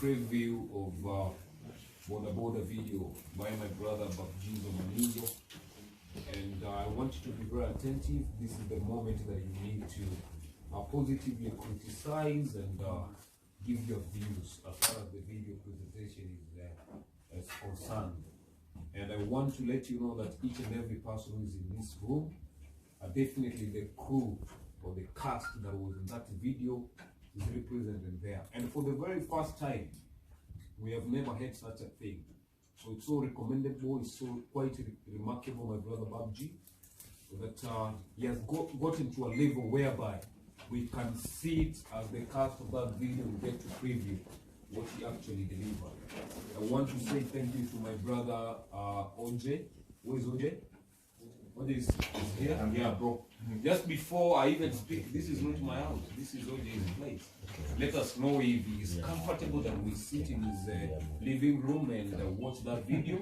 preview of Boda Boda video by my brother Babji Omamizo. And I want you to be very attentive. This is the moment that you need to positively criticize and give your views as far as the video presentation is concerned. And I want to let you know that each and every person who is in this room, definitely the crew or the cast that was in that video is represented there. And for the very first time, we have never had such a thing. So it's so recommendable, it's so quite remarkable, my brother Babji, that he has gotten to a level whereby we can see it as the cast of that video, we get to preview what he actually delivered. I want to say thank you to my brother OJ. Who is OJ? OJ is here? Yeah, bro. Just before I even speak, this is not my house. This is OJ's place. Let us know if he is comfortable that we sit in his living room and watch that video.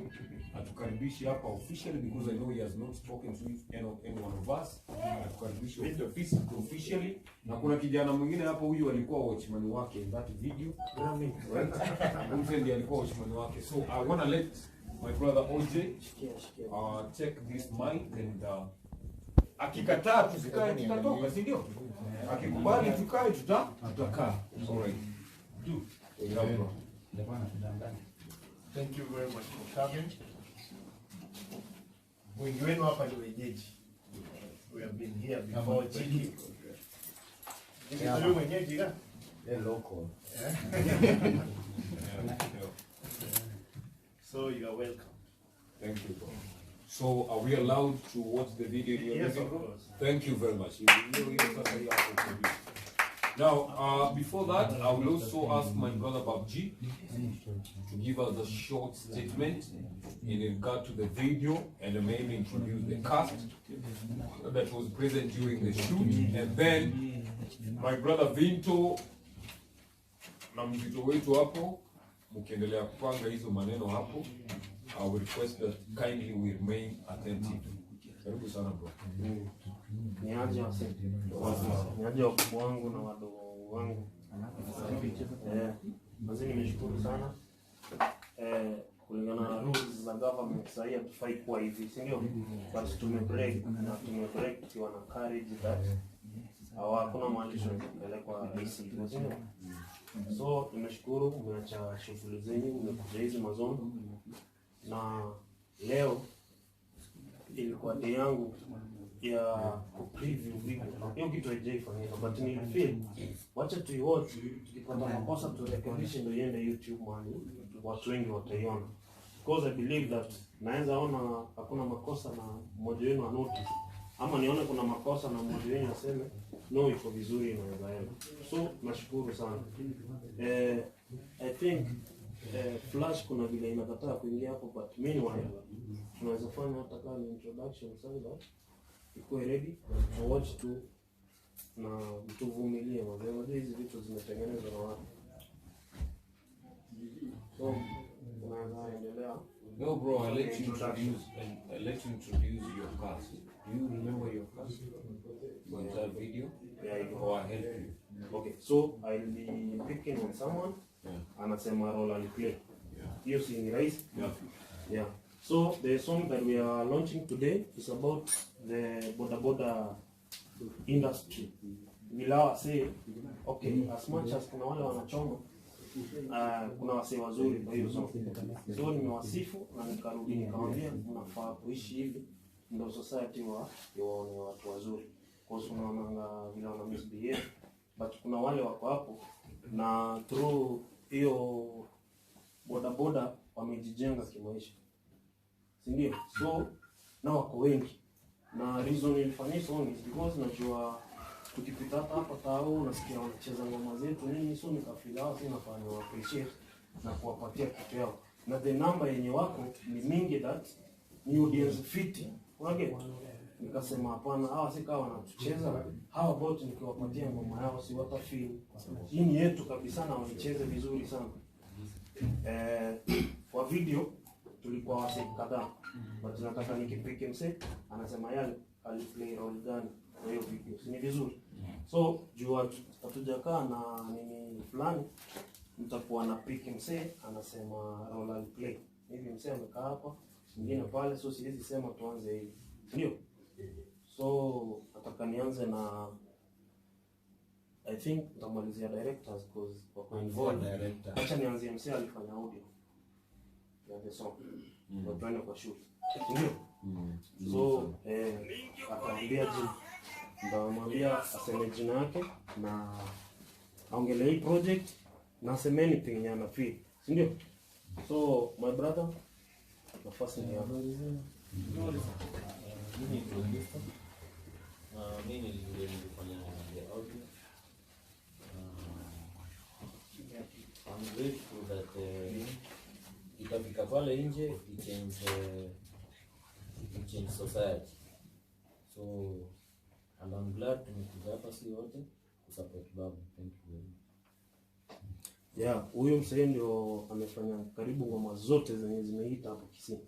Atukaribishe hapa officially because I know he has not spoken to any one of us. Atukaribishe officially. Na kuna kijana mwingine hapo, huyu alikuwa watchman wake in that video. Right? Huyu ndiye alikuwa watchman wake. So I want to let my brother OJ take this mic and akikataa tusikae, tutatoka, si ndio? Akikubali tukae, tutakaa. All right. Do. Yeah, bro. Thank you very much for coming. Wengi wenu hapa ni wenyeji. We have been here before. Chiki. Chiki, ni mwenyeji ka? Yeah, local. Yeah. So you are welcome. Thank you, bro. So are we allowed to watch the video in your Yes, living of room? course. Thank you very much. Now, before that, I will also ask my brother Babji to give us a short statement in regard to the video and maybe introduce the cast that was present during the shoot. And then my brother Vinto na mzito wetu hapo, mkiendelea kupanga hizo maneno hapo, I will request that kindly we remain attentive. Karibu sana, bro. Niaje wase, niaje wakubwa wangu na wadogo wangu. Mazee nimeshukuru sana. Kulingana na rules za government sahii hatufai kuwa hivi, si ndio? But tumebreak na tumebreak tukiwa na courage that hakuna mahali tunaweza kupelekwa rahisi hivyo, si ndio? So nimeshukuru umeacha shughuli zenyu, umekuja hizi mazono, na leo ilikuwa day yangu ya ku preview video. Hiyo kitu haijaifanyika, but nilifeel wacha tuiwatch, tukipata makosa turekebishe, ndio iende YouTube mahali watu wengi wataiona. Because I believe that naweza ona hakuna makosa na mmoja wenu anotice, ama nione kuna makosa na mmoja wenu aseme no, iko vizuri, inaweza enda. So nashukuru sana. I think flash kuna vile inakataa kuingia hapo, but meanwhile tunaweza fanya hata kama ni introduction sasa ikuwe ready to watch tu na mtuvumilie mazee. Unajua hizi vitu zimetengenezwa na watu, so unaweza endelea. No, bro, I let you introduce your cast. Do you remember your cast for that video? Yeah, I do. Or I help you? Okay, so I'll be picking on someone anasema role aliplay. Hiyo si ni rahisi? Yeah. Yeah. So the song that we are launching today is about the boda boda industry. Vile wasee, okay, as much as kuna wale wanachoma, kuna wasee wazuri kwa hiyo song. So nimewasifu na nikarudi nikamwambia mnafaa kuishi hivi ndio society wa waone watu wazuri. Kwa sababu unaonanga vile wana misbehave, but kuna wale wako hapo na through hiyo boda boda wamejijenga kimaisha, si ndio? So na wako wengi, na reason nilifanya song is because najua tukipita hata hapa tao nasikia wanacheza ngoma zetu nini, so nikafeel hao si nafanya wa appreciate na kuwapatia kitu yao, na the number yenye wako ni mingi that ni audience fit wage. Nikasema hapana, hawa si kama wanatucheza, how about nikiwapatia ngoma yao, si watafeel hii ni yetu kabisa na waicheze vizuri sana. Kwa video tulikuwa wasee kadhaa, but nataka nikipick msee anasema yeye aliplay role gani kwa hiyo video, si ni vizuri? So juu hatujakaa na nini fulani. Mtakuwa na pick msee anasema roll and play. Hivi msee amekaa hapa, mwingine pale, so siwezi sema tuanze hivi. Ndio. So nataka nianze na, I think nitamalizia directors cause wako involved. Director. Acha nianzie msee alifanya audio ya the song. Ndio tuende kwa shoot. Ndio. So ataambia jina. Nitamwambia aseme jina yake na aongelee hii project na aseme anything yenye ana feel. Si ndio? So my brother, nafasi ni yako. Mimi ni producer. Mimi ndio nilifanya the audio. I'm grateful that ikafika pale nje it change society. So and I'm glad tumekuja hapa si wote kusupport Babu. Thank you very much. Yeah, huyu msee ndio amefanya karibu ngoma zote zenye zimeita hapo Kisii.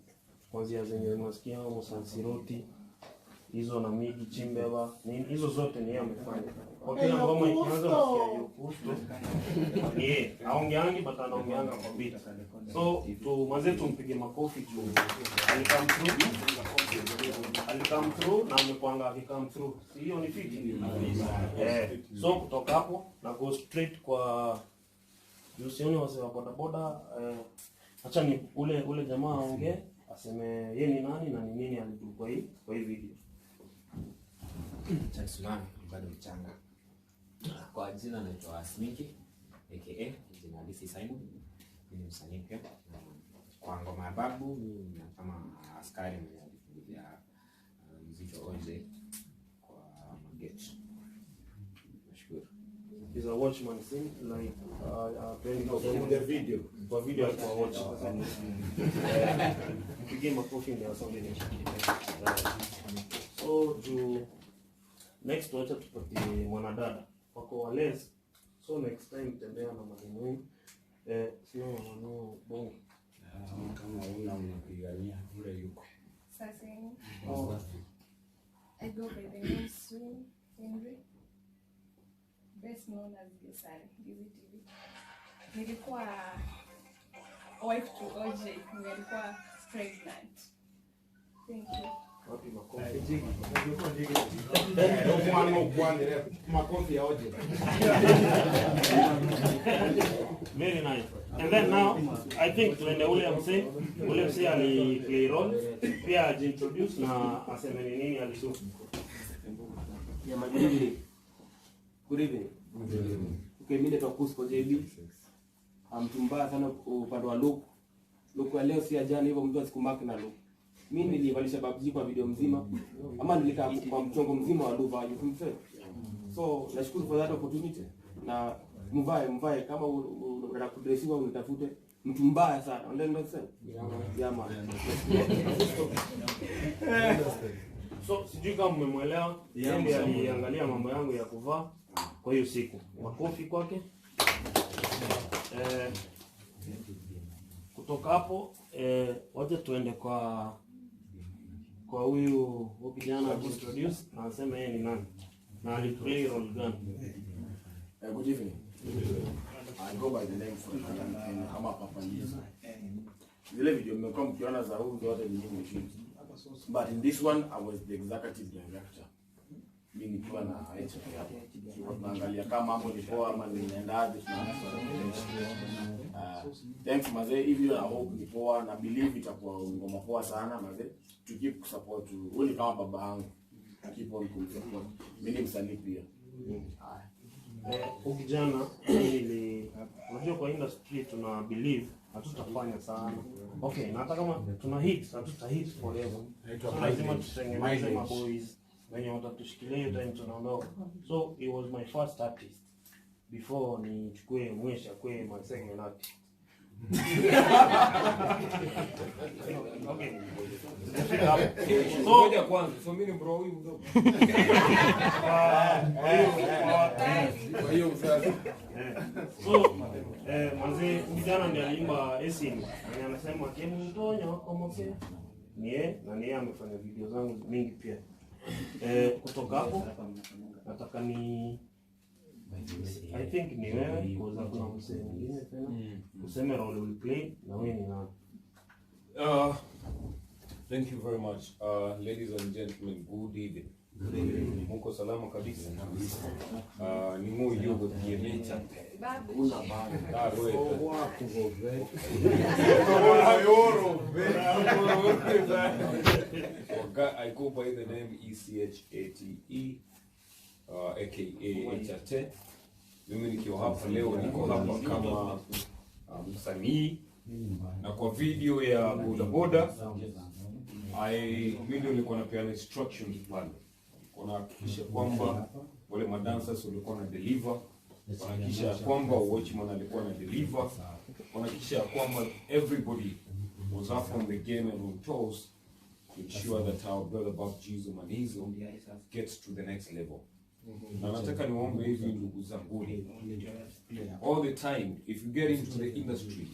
Kuanzia zenye unasikia Musansiroti, hizo na Migi Chimbeba, ni hizo zote ni yeye amefanya. Kwa kila ngoma ikianza unasikia Yokusto. Ni yeye. Aongeangi but anaongeanga kwa beat. So tu manze tumpige makofi juu alicome through. Alicome through na amekuanga akicome through. Si hiyo ni fiti? Eh, so kutoka hapo na go straight kwa juu sioni wazee wa bodaboda. Acha ni ule jamaa aongee aseme ye ni nani na ni nini alidu kwa hii video. Tsunami bado mchanga. Kwa jina naitwa Sminki aka jina halisi Simon. Mimi ni msanii pia. Na kwa ngoma ya Babu mimi ni kama askari mwenye alifungulia mzito OJ kwa mageti. Nashukuru. Is a watchman thing like In the video. Kwa video alikuwa watchman. Mpigie makofi ndio asonge ni. So juu next wacha tupatie mwanadada wako wales. So next time tembea na mademu wenu. Sio maneno bongo. Kama una unapigania ule yuko. Sasa I go by the name Sue Henry, best known as Gesari, Gizi TV. Nilikuwa wife to OJ, mwenye alikuwa pregnant. Thank you. Wapi makofi? Makofi ya OJ. Very nice. And then now, I think tuende ule msee ali play role, pia ajiintroduce na aseme ni nini alidu. Yeah, man, good evening. Good evening. Okay, mimi naitwa Cusco JB. Mtu mbaya sana upande wa look. Look ya leo si ya jana, hivyo mtu asikumark na look. Mimi nilivalisha Babji kwa video mzima ama nilikaa kwa mchongo mzima wa Dubai, you feel? So nashukuru for that opportunity na mvae kama unataka kudressiwa unitafute, mtu mbaya sana. Understand? Yeah, man. So sijui kama mmemwelewa. Yeye ndiye aliangalia mambo yangu ya kuvaa kwa hiyo siku. Makofi kwake. Kutoka hapo wacha tuende kwa huyu kijana ajiintroduce na aseme yeye ni nani na aliplay role gani. Good evening. I go by the name Frank ama Papa Lizo. Zile video mmekuwa mkiona za huyu zote ni mimi nimeshoot. But in this one I was the executive director. Mimi nikiwa na HR hapo. Tulikuwa tunaangalia kama mambo ni poa ama ninaendaje, tunaanza. Thanks mazee, hivyo I hope ni poa na believe itakuwa ngoma poa sana mazee. To keep support huyu ni kama baba yangu. To keep on kumsupport. Mimi ni msanii pia. Haya. Huyu kijana ili unajua kwa industry tuna believe hatutafanya sana. Okay, na hata kama tuna hit, hatuta hit forever. So lazima tutengeneze maboys wenye watatushikilia hiyo time tunaondoka. So he was my first artist before nichukue Mwesha kwe my second artist. Okay. Sijafika hapo. So Ngoja kwanza. So mimi ni bro huyu mdogo. Kwa Kwa hiyo mzazi. So, manze kijana ndiye aliimba Esin. Na anasema kemtonyo komoke. Nie na niye amefanya video zangu mingi pia. Kutoka hapo nataka ni I think ni wewe kwa kuna msee mwingine tena. Useme role will play na wewe ni nani? Thank you very much. Ladies and gentlemen, good evening. Muko salama kabisa. Ni moyo kienecha. Babu. I go by the name ECHATE, aka Echate. Mimi nikiwa hapa leo, niko hapa kama msanii na kwa video ya boda boda mimi ndio nilikuwa napeana instructions pale. Nilikuwa kwamba wale madancers walikuwa na deliver, wanahakikisha kwamba watchman alikuwa na deliver, wanahakikisha kwamba everybody was up on the game and on toes to ensure that our brother Bapjizo Manizo gets to the next level. Na nataka niwaombe hivi ndugu zangu, all the time if you get into the industry,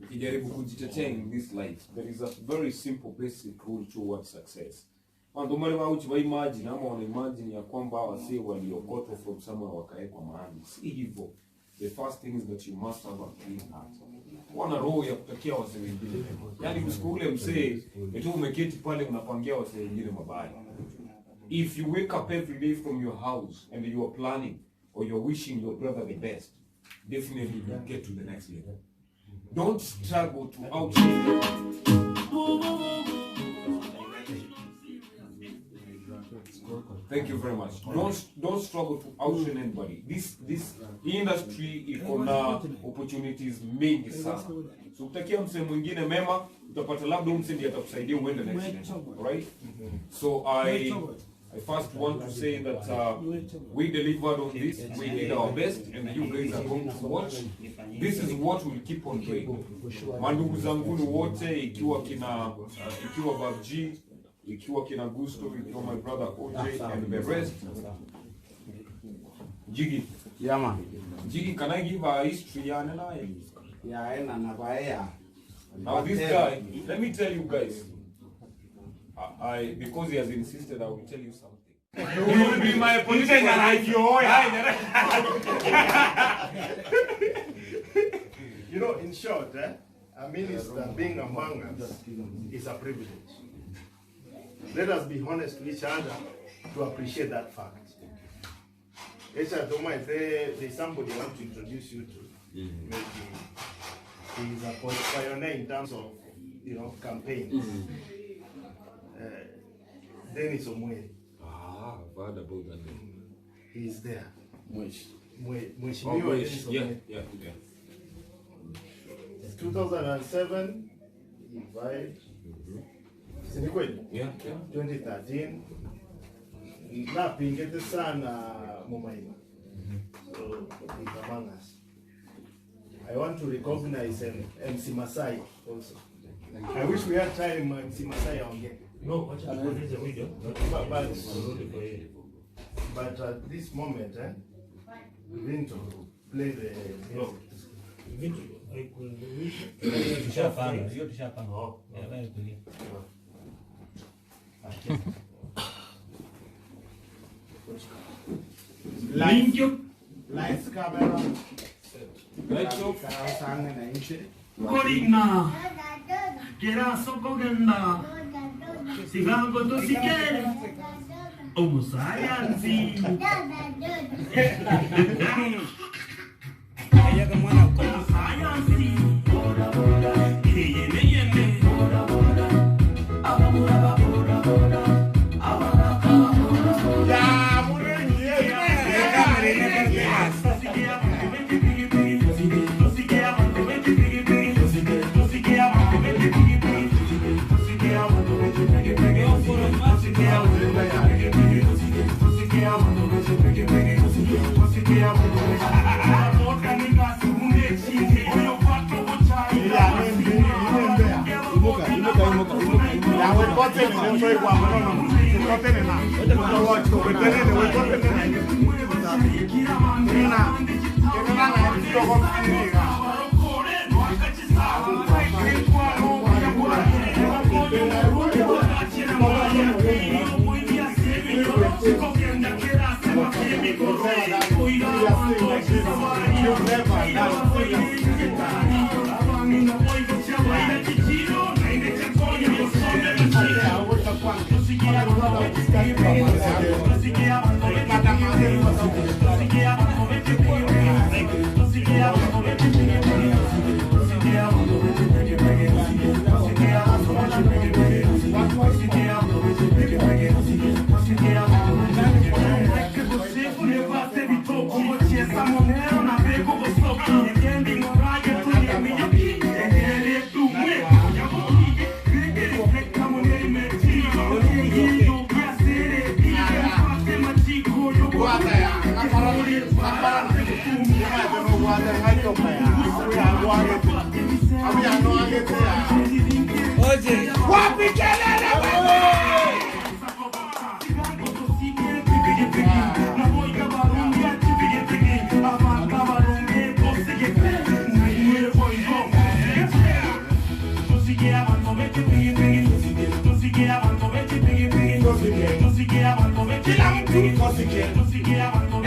ukijaribu kujitetea in this life, there is a very simple basic rule towards success. Ndio maana wao wa imagine ama wana imagine ya kwamba wasee waliokotwa from somewhere wakaekwa mahali. Si hivyo. The first thing is that you must have a clean heart. Wana roho ya kutakia wasee wengine. Yaani usiku ule msee, eti umeketi pale unapangia wasee wengine mabaya. If you wake up every day from your house and you are planning or you're wishing your brother the best, definitely you get to the next level. Don't struggle to out. Thank you very much. Don't struggle to outshine anybody. This industry iko na opportunities mingi sana. So utakia msee mwingine mema, utapata labda msee ndiye atakusaidia uende next level, right? So I first want to say that we delivered on this, we did our best, and you guys are going to watch. This is what we'll keep on doing. Mandugu zanguni wote, ikiwa kina ikiwa Babji, ikiwa kina Gusto, ikiwa my brother OJ and the rest. Jiggy. Yeah, man. Jiggy, can I give a history? Yeah, Now this guy, let me tell you guys, I because he has insisted, I will tell you something. You will be my political. You know, in short, a minister being among us is a privilege. Let us be honest to each other to appreciate that fact. There's somebody I want to introduce you to. Maybe he's a pioneer in terms of, you know, campaigns. Dennis Omweri. Ah, I've heard about that name. He's there. Mwesh. Mheshimiwa Dennis Omweri. Yeah. 2007, he died. Si kweli? Yeah. 2013. Napingete sana Mumaima. So he's among us. I want to recognize MC Masai also. I wish we had time MC Masai aongee. No, wacha tumalize video. But at this moment, Vinto, play the music. Vinto, I could wish. Tushapanga, hiyo tushapanga. Oh, yeah, tulia. Lights, camera. Lights off. Corina, Geraso Kogenda, Sigango Tosikere, Omusayansi. Omusayansi, Yene Yene,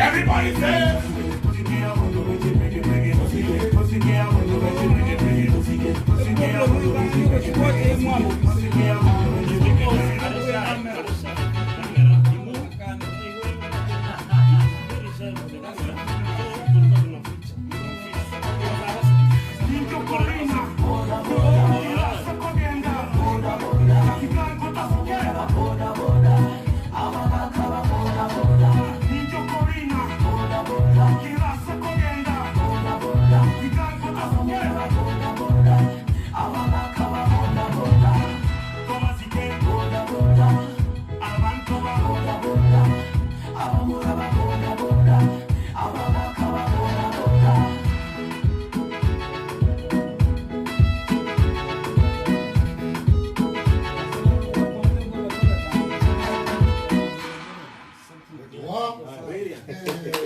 Everybody say Brilliant.